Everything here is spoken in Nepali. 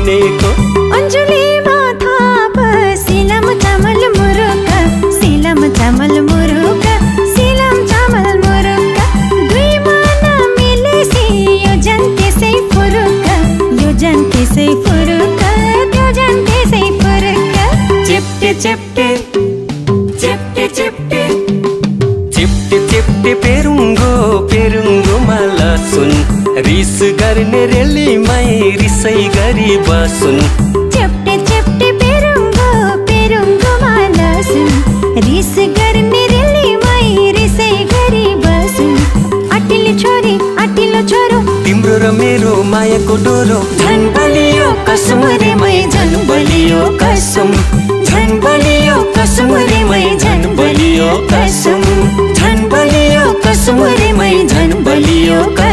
बनेको अन्जुली माथा सिलम चामल मुरुक सिलम चामल मुरुक सिलम चामल मुरुक दुई मन मिलेसी यो जन त्यसै फुरुक यो जन त्यसै फुरुक त्यो जन त्यसै फुरुक चिप्टे चिप्टे चिप्टे चिप्टे चिप्टे चिप्टे पेरुङ्गो पेरुङ्गोमा लसुन रिस गर्ने रेलीमै रिसै गरी बसुन चिप्टे चिप्टे पेरुङ्गो पेरुङ्गोमा लसुन रिस गर्ने रेलीमै रिसै गरी बसुन अटिलो छोरी अटिलो छोरो तिम्रो र मेरो मायाको डोरो झन् बलियो कसम रे मै झन् बलियो कसम झन् बलियो कसम रे मै झन् बलियो कसम झन् बलियो कसम रे मै झन् बलियो कसम